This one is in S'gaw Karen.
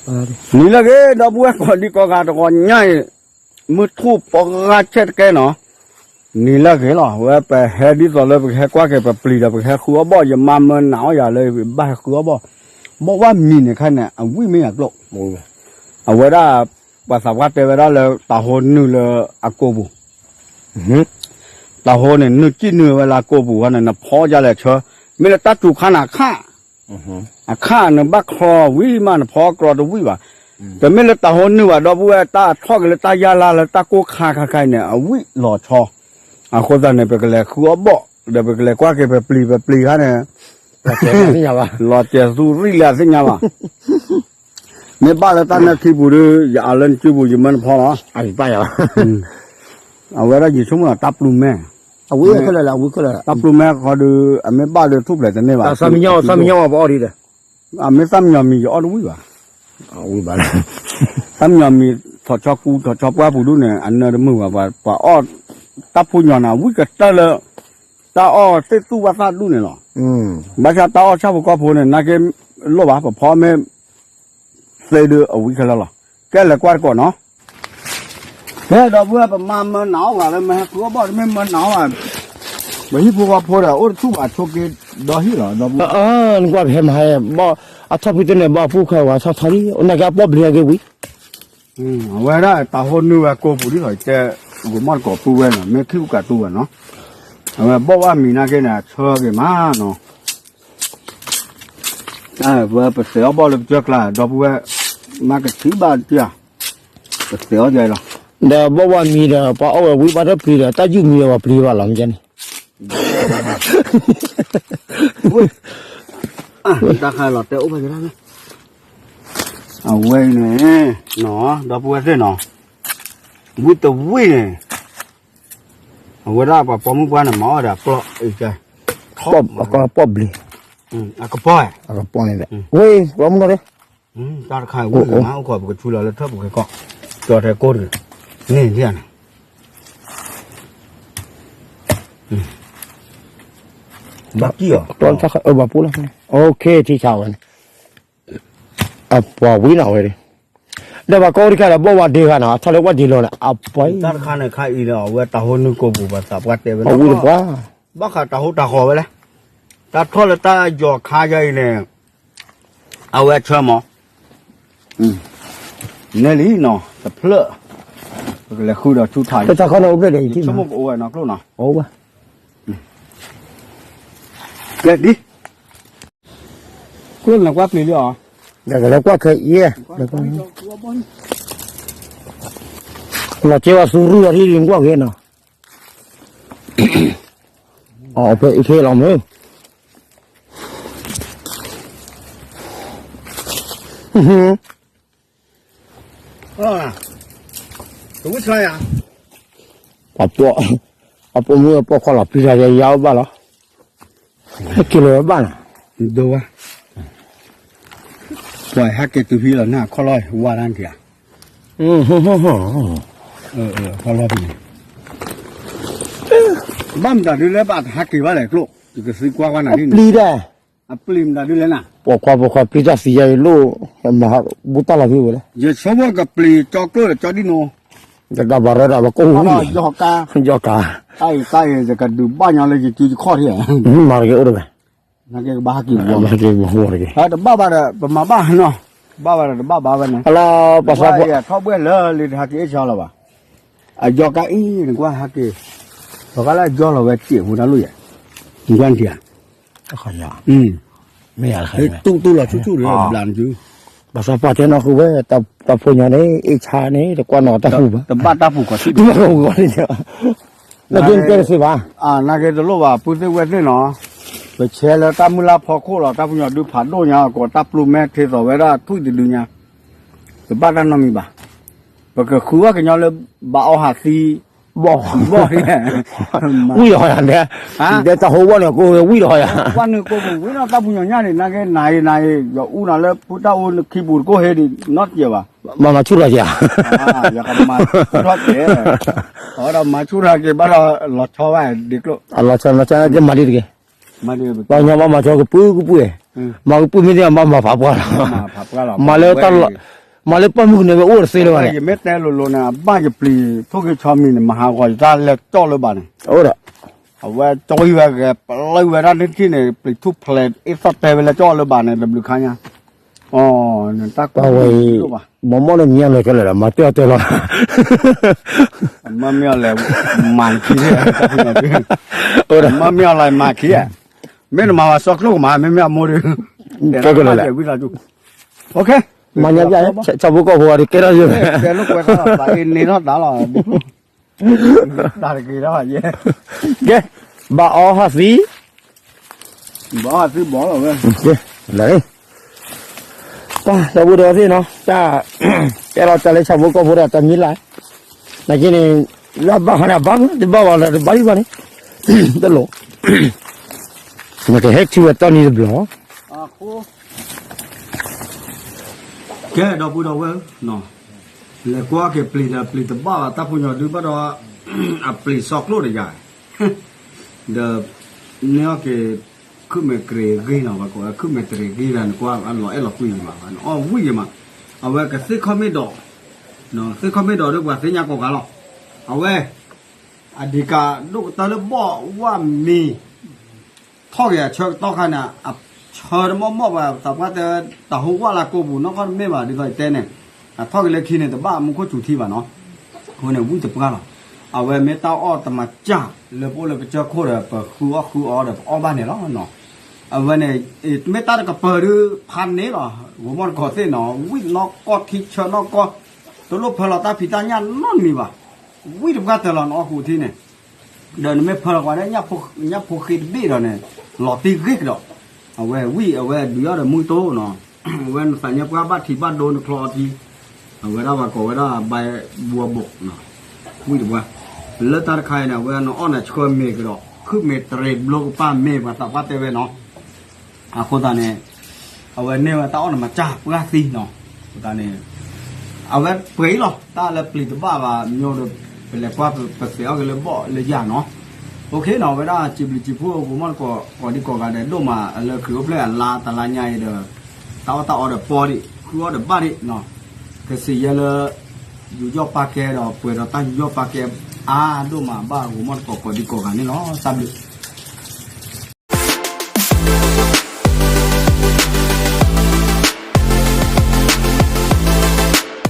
နံၤလၢအဂ့ၤ ဒီပုၢ်ဝဲၢ်ကိးဒံကိးဂၤတဂီၤညါအံၤ, မုၢ်ထူၣ်ပှဲၤဂၤဆဲးတကဲနီၤ, နံၤလၢအဂ့ၤလီၤ. ဝဲပဟဲဒ်သိးလၢပကဟဲကွၢ်က့ၤပပျံၤဒီး ပကဟဲဃုအီၣ်ဘီၣ်, ယမါမၢနၤအီၣ်ယၤလၢဘၣ်ဟဲဃုအီၣ်ဘီၣ်, ဘီၣ်ဝၣ်မံၤန့ၣ်ခါန့ၣ် အဝံၣ်မ့ၢ်ယၤကျိၣ်, အဝဲဒၣ် ပှၤသးပှၢ်တဲဝဲဒၣ်လၢတၤဟိနုာ်လၢအကိာ်ပူၤ တၤဟိန့ၣ် နုာ်ကံၣ်နုာ်ဝဲလၢအကိာ်ပူၤဃီန့ၣ် နဖီအီၣ်ဒ်လဲၣ်ဆၢ, မ့ၢ်လၢတၢ်စူၤခါန့ၣ်အခါ, အခါနဘၣ်ချီဝံၤမး နဖီအီၣ်ကြီတဝံၣ်ဘၣ်. တမ့ၢ်လၢတၤဟိနုာ်ဘၣ် ဒီပုၢ်ဝဲၢ် တၢ်ထီၣ်က့ၤလၢတၢ်ယါလါလၢတၢ်ကိၢ်ခါခါခါအံၤန့ၣ် အဝံၣ်လီၤဆီ, အဃိသတးန့ၣ် ပကလဲၤဃုအီၣ်ဘီၣ် ဒီးပကလဲၤကွၢ်က့ၤပပျံၤပပျံၤခါန့ၣ် လီၤစဲၤသူရံၣ်လၢအသ့ၣ်ညါဘၣ် မ့ၢ်ဘၣ်လၢတၢ်နၢခံပူၤဒီး ယအးလၢနစုပူၤ ယမၢနဖီလီၤ. အဝဲဒၣ်ယဆိကမိၣ်ဒီးတၢ်ပျုၢ်မဲ, တၢ်ပျုၢ်မဲဃီဒီး အမ့ၢ်ဘၣ်ဒီးထူၣ်ဖျဲးတန့ၢ်ဘၣ်, အမ့ၢ်သၣ်မံညီၤမံၤယအီၣ်တဝံၣ်ဘၣ်, သၣ်မံညီၤမံၤထီၣ်ဆီကူထီၣ်ဆီပှၢ်ပူၤဒူၣ်န့ၣ် အနၢတမုာ်ဘၣ်, ပှၤအီၣ်တၢ်ဖိညီၤန့ၣ် အဝံၣ်ကတၢၢ်လၢ တၢ်အီၣ်သ့ၣ်သူၣ်ဘၣ်သၣ်ဒူၣ်န့ၣ်လီၤ. ဘၣ်ဆၣ်တၢ်အီၣ်ဆၣ်ဖိကီၢ်ဖိန့ၣ် နာ်က့လိၣ်ဘၣ် ပဖီမ့ၢ်သ့ဒုးအဝံၣ်ခဲလၢာ်လီၤ. ကဲလဲၤကွၢ်တကိးနီၤ. ကဲဒီပုၢ်ဝဲၢ် ပမါမၢနၤအီၣ်ဝဲလၢမ့ၢ်ဟဲဃုအီၣ်ဘီၣ် တမ့ၢ်မၢနၤအီၣ်ဘၣ်, ပဟံၣ်ဖိဃီဖိဒီး အိၣ်တဆူၣ်ဘၣ်ဆိးက့ဒီဟံၣ်လီၤ ဒီပုၢ်ဝဲၢ်. နကွၢ်ပဟဲမၤဟဲဘီၣ် အထီၣ်ဖုတန့ၢ်ဘီၣ်အပူၤခွဲးဝဲ ထီၣ်ထီၣ်လံ အိၣ်နာ်က့အပီၣ်ဘျံးအဂ့ၤဝံၤ အဝဲဒၣ်တၤဟိနုာ်ဝဲကိာ်ပူၤဒ်သိးတဲ ဂိၤမီၣ်တကိးပုၢ်ဝဲနီၤ မ့ၢ်ခံကူကးတူဝဲနီၤ, အဝဲဘီၣ်ဝၣ်မံၤနာ်က့န့ၣ် အဆၢဂ့ၤမးနီၤ, ဝဲပသဲးအီၣ်ဘီၣ်လၢပကၢၢ်ကျါ ဒီပုၢ်ဝဲၢ်, မ့ၢ်ကထံၣ်ဘၣ်တၢ်, ပသဲးအီၣ်ယဲလီၤ, ဒီးဘီၣ်ဝၣ်မံၤဒီး ပှၤအီၣ်ဝဲဝံၤဘၣ်ဒီးပျံၤဒီး တၢ်ယုၢ်မံၤဝဲပျံၤဘၣ်လီၤမ့ၢ်န့ၣ် တၢ်ခါလီၤတဲအိၣ်ဘၣ်ယဲဒၣ်, အဝဲန့ၣ်, ဒီပုၢ်ဝဲၢ်သ့ၣ်နီၤ, ဝံၣ်တဝံၣ်န့ၣ်, အဝဲဒၣ်ပှၤပိာ်မုၣ်ပှၢ်န့ၣ် မၤအီၣ်ဒီးအကျီၢ်, အကပီၢ်ဘျံး, အကပီၢ်, အကပီၢ်န့ၣ်, ဝဲ, ပှၤမုၣ်နီၤ, တၢ်တခါဝံၣ်လီၤမး အိၣ်ခိးပကဆူလီၤလၢထၢၣ်ပူၤခဲကီၢ်, ကၠီထဲကိၢ်တဂ့ၤ, န့ၣ်ဒ်န့ၣ် ဘၣ်ကံၢ်အီၤ, ဘၣ်ပူလီၤ, အိၣ်ခ့ထံဆးဝဲန့ၣ်, အပှၤဝံၤနီၤဝဲ, ဒီးပှၤကိးအိၣ်တခါဒီး ဘီၣ်ဝါဒ့ဂၤနီၤ ထီၣ်လၢဝဲဒ့လီၤန့ၣ် အပှၤ, တၢ်တခါန့ၣ်ခါအံၤဒီး အဝဲတၤဟိနုာ်ကိာ်ပူၤ ပှၤသးပှၢ်တဲဝဲ, အဝံၤတပှၤ, ဘၣ်ဃးတၤဟိတၤဃီၤဝဲလဲၣ်, တၢ်ထီၣ်လၢတၢ်ယီၤခါယၤအံၤန့ၣ်, အဝဲဆၢမး နဲလံနီၤ တဖျၢၣ်, ပကလဲၤဃုဒီးဆူထး, တၢ်ခီန့ၣ်အိၣ်ဖျဲၣ်ဒီး ယဆိကမိၣ်ကအိၣ်ဝဲနီၤကျိၣ်နီၤ, အိၣ်ဝဲ, ကဲဒ်, ကျိၣ်နကွၢ်ပျံၤလံအီၤ, ဒီးကလဲၤကွၢ်ခဲအံၤ, လီၤကဲဝဲသူရူၢ်အီၤထံၣ်လံကွၢ်က့ၤနီၤ, အဖဲအံၤခဲလီၤမ့ၢ်, အပိာ်မုၣ်အပိာ်ခွါလီၤပျံၤတၢ်ယၤယၤအိၣ်ဘၣ်လီၤ, ဟဲက့ၤလီၤဝဲဘၣ်နီၤ, ဒိဝဲ, ပှၤဟဲက့ၤတုၤဖံလီၤန့ၣ် အခီၣ်လီၢ်ဝါတၢ်က့ၤဧါ, အခီၣ်လီၢ်ဖံန့ၣ်, ဘၣ်မတၤဒုလဲၣ် ဘၣ်တဟးက့ၤဘၣ်လဲၣ်ကျိၣ်, ယကသံကွၢ်ကွၢ်နၤဒ်န့ၣ်, အပျံၤမတၤဒုလဲၣ်နၤ, ပိာ်ခွါပိာ်ခွါပျံၤတၢ်သံယၤအံၤလိၣ်, မၤဘူၣ်တၢ်လီၤဖံဝဲလဲၣ်, ယဆိကမိၣ်ကပျံၤကၠီကျိၣ်ဒီးကၠီဒံနိ, တဒၣ်ဘၣ်ရၢဒၣ်ဘၣ်ကိၢ်, ယီၤကါ, ယီၤကါ, တၢ်အံၤတၢ်အံၤ ယကဒုးဘၣ်ညီလၢယစုယခီၣ်ထံဧါ, မၤတက့ၢ်အိၣ်တဂၤ, နာ်က့ကဘၣ်ဟးက့ၤဝီ, တဘၣ်ဘၣ်ဒီး ပမၤဘၣ်နီၤ, ဘၣ်ဘၣ်ဒီးတဘၣ်ဘၣ်ဝဲန့ၣ်, အလၢပှၤသးပှၢ်, ထီၣ်ဘှဲၣ်လၢလံတဟးက့ၤအ့ၣ်ဆီလီၤဘၣ်, အယီၤကါအံၤ နကွၢ်ဟးက့ၤ, ပှၤကလၢအယီၤလီၤဝဲစံးဖိတၢ်လိၣ်ယဲ, နကွၢ်နထံၣ်ဧါ, မ့ၢ်တူၢ်တူၢ်လီၤဆူၣ်ဆူၣ်ဒီးဘျးနစု, ပှၤသးပှၢ်တဲနီၢ်ဃုာ်ဝဲ, တၢ်ဖိညီန့ၣ် အ့ၣ်ဆါန့ၣ် တကွၢ်နီၣ်တၢ်ပူၤဘၣ်, တဘၣ်တၢ်ပူၤကီးထံၣ်, တဘၣ်ကီးကီးန့ၣ်, နာ်က့တဲတသ့ဘၣ်, နာ်က့တလိၣ်ဘၣ် ပုၢ်သ့ၣ်ဝဲၢ်သ့ၣ်နီၤ, ပဆဲးလၢတၢ်မုၢ်လၢ်ဖီခိၣ်လီၤ, တၢ်ပညိၣ်ဒုးဖးဒိၣ်ညါ ကိးတၢ်ပျိၢ်မဲထ့သိးဝဲဒၣ်ထွံၣ်တဒုညါ, တဘၣ်တၢ်နီတမံၤဘၣ်, ပကဃုအီၣ်ကညီလၢ ဘၣ်အီဟးသံ, ဘီၣ်, ဘီၣ်, ဝံၣ်လီၤယၤ, ဒဲတၢ်ဟိဝီၢ်န့ၣ် ကိးဝံၣ်လီၤယၤ, ဝံၣ်လီၤတၢ်ပူၤဝံၣ်နီၤ တၢ်ပူၤညီနုၢ်န့ၣ် နာ်က့နၤအံၤနၤအံၤ ယအူနၤလၢဖုတၢ်အူနခံပူၤတကိၢ်ဟ့ဒံး နီတစဲးဘၣ်, မၤမၤဆူၣ်ထီၣ်ယၤ, ယကမၤဆူၣ်ထီၣ်က့ၤ, အဝဲဒၣ်မၤဆူၣ်ထီၣ်က့ၤဘၣ်ဒီးလီၤဆီဘၣ်ဒ်ကျိၣ်, လီၤဆီလီၤဆီကမၤဒ်တက့ၢ်, ပှၤကညီဘၣ်မၤဆီကပုၢ်ကပုၢ်, မၤကပုၢ်မ့ၢ်သ့ၣ်မၤမၤဖးပှၢ်လီၤ, မၤလၢတၢ်လီၤ မ့ၢ်လၢပှၢ်မုၢ်ကနၢၤဝဲအိၣ်တသ့လၢၤဘၣ်န့ၣ်, ယမ့ၢ်တဲလိၤလိၤန့ၣ် အဘၣ်ယပျံၤထိၣ်ဂ့ၤဆီမံၤန့ၣ် မၤဟးဂီၤယတၢ်လဲၤကၠီၣ်လၢၤဘၣ်န့ၣ်, အိၣ်ဒီး အဝဲကၠီၣ်ဝံၣ်ဝဲဂဲၤပျုၢ်ဝဲဒၣ်န့ၣ်ထံၣ်န့ၣ် ပျံၤထူၣ်ဖျဲးအ့ၣ်သီၣ်တဲဝဲလဲၤကၠီၣ်လၢၤဘၣ်န့ၣ် တဘျုးခါညါ, အီၤ နတၢ်ကွၢ်ဝဲအံၤ, မ့ၢ်မ့ၢ်လၢမံၤအီၤလဲၤခဲလၢာ်ဒီး မၤတဲအီၤတဲလီၤ, မ့ၢ်မ့ၢ်အီၤလဲၤမၤခံ, မ့ၢ်မ့ၢ်အီၤလဲၤမၤခံ, မ့ၢ်နမၤဝဲစီကျိၣ်ကမၤ မ့မ့ၢ်အမိၢ်ဒီး, ကဲကလဲာ်လဲၣ်, မၤညါပျၢ်, ဆၣ်ဖိကီၢ်ဖိအံၤကဲထီၣ်ယဲ, န့ၢ်ထီၣ်တၢ်လီၤ, တၢ်တက့ၤထီၣ်ယဲ, ကဲ, ဘၣ်အီဟးသံ, ဘၣ်အီဟးသံဘၣ်လီၤဝဲ, လၢ ပှၤ ဒီပုၢ်ဒီဝဲၢ်သ့ၣ်နီၤ, တၢ် တဲလီၤတၢ်လၢဆၣ်ဖိကီၢ်ဖိဒီးတၢ်မံၤလၢ်, နာ်က့န့ၣ် လၢဘၣ်ဃးန့ၣ် အဘၣ်မး တဘၣ်ဘၣ်လၢတဘၣ်ဒံးဘၣ်န့ၣ်, တလိၣ်, နကဟဲထံၣ်ဝဲတီနံၤတဘျီ, ကဲ ဒီပုၢ်ဒီဝဲၢ်ဧၢ, လဲၤကွၢ်က့ၤပျံၤဒီးပျံၤတဘၣ်ဘၣ် တၢ်ဖိညီဒုဘၣ်ဒီး အပျံၤစီကျိၣ်တယၤ ဒီး န့ၢ်အီၣ်က့ၤ ခုၣ်မဲာ်တရံးဂ့ၤနီၤ ပှၤကိးဝဲ ခုၣ်မဲာ်တရံးဂ့ၤဒီး နကွၢ်အလီၤအဲၣ်လီၤကွံယံၤမး နအီၣ်ဝံၣ်ယံၤမး, အဝဲကသ့ၣ်ခီၣ်မ့ၢ်ဒီး, သ့ၣ်ခီၣ်မ့ၢ်ဒီးဒီးပှၤသ့ၣ်ညါကိးဂၤလီၤ, အဝဲ အဒံးကးဒိၣ်ကတၢၢ်လၢဘီၣ်ဝၣ်မံၤ ထီၣ်က့ၤအဆၢကတီၢ်ခါန့ၣ် အဆၢတမီၢ်မီၢ်ဘၣ် သးပှၢ်တဲ တၢ်ဟူဝၣ်လၢကိာ်ပူၤ နီၢ်ကီၢ်တမ့ၢ်ဘၣ် ဒ်သိးယတဲန့ၣ်, အထီၣ်က့ၤလၢခံန့ၣ် တဘၣ်မူခိၣ်စူၤထံဘၣ်နီၤ, အဃိန့ၣ် ဝံၣ်တပှၢ်လီၤ, အဝဲမ့ၢ်တၢ်အီၣ်တမၤစၢ် လၢပအိၣ်လၢပကစၢၢ်ခိၣ်ဒီး ပဃုအီၣ်ဃုအီဒီး ပအီၣ်ဘၣ်န့ၣ်လီၤနီၤ, အဝဲန့ၣ် မ့ၢ်တၢ်တကပၤဒုး ဖးန့ၢ်လီၤ, ဂိၤမီၢ်တကိးသ့ၣ်နီၤ ဝံၣ်နီၢ်ကီၢ်ထံဆၢနီၢ်ကီၢ်, တလိၣ်ဖၢလီၤတၢ်ဖံးတၢ်ညၣ်နီတမံၤဘၣ်, ဝံၣ်တပှၢ်တၢၢ်လီၤ နအီၣ်ဃုာ်ထံန့ၣ် ဒီးနမ့ၢ်ဖၢလီၤကွၢ်ဒီး ညၣ်ဖိဃ့တဘ့ၣ်ဒီးန့ၣ် လီၤတံၢ်ဂ့ၢ်ကဒီး, အဝဲဝံၣ် အဝဲဒုးအီၣ်ဒီးမုၢ်တိၢ်နီၤ, အဝဲနသးညါပှၢ်ဘၣ်ထံးဘၣ်ဒိနချီအီထံ, အဝဲဒၣ်ပှၤကိးဝဲဒၣ် ဘါဘိးဘိး, ဝံၣ်တပှၢ်, လၢတၢ်တခါအံၤန့ၣ် အဝဲနအီၣ်န့ၣ်ဆှၢမ့ၤကဒီး ခုၣ်မဲာ်တရံးဘျိကပၢ်မ့ၢ်ပှၤသးပှၢ်တဲဝဲနီၤ, အဃိသတးန့ၣ် အဝဲန့ၢ်ဝဲတၢ်အီၣ်န့ၣ်မၤစၢ်ပှၢ်သံနီၤ, အဃိသတးန့ၣ် အဝဲပှဲၤအံၤလီၤ တၢ်လၢပျံၤတဘၣ်ဘၣ် မ့ၢ်ဒီး ပလဲၤကွၢ်ပသဲးအီၣ်က့ၤလၢဘီၣ်လၢယၤနီၤ, OKနီၤ အဝဲဒၣ်စံးဘျုးစံးဖှိၣ် ဂိၤမီၢ်တကိး ကိးဒံကိးဂၤဒဲးဒိၣ်မး လၢခရံာ်အိၣ်ဖျဲၣ်အလါတလါညါအံၤဒီး တၢ်အီၣ်တၢ်အီဒီးပီဒံး ဃုအီၣ်ဒီးဘၣ်ဒံးနီၤ, ကစံးယဲလၢ ယူးယီၣ်ပာ်ကဲဒီးပှဲၤဒီးတၢ်ယူးယီၣ်ပာ်ကဲအါဒိၣ်မးဘၣ် ဂိၤမီၢ်တကိး ကိးဒံကိးဂၤန့ၣ်လီၤ တၢ်ဘျုး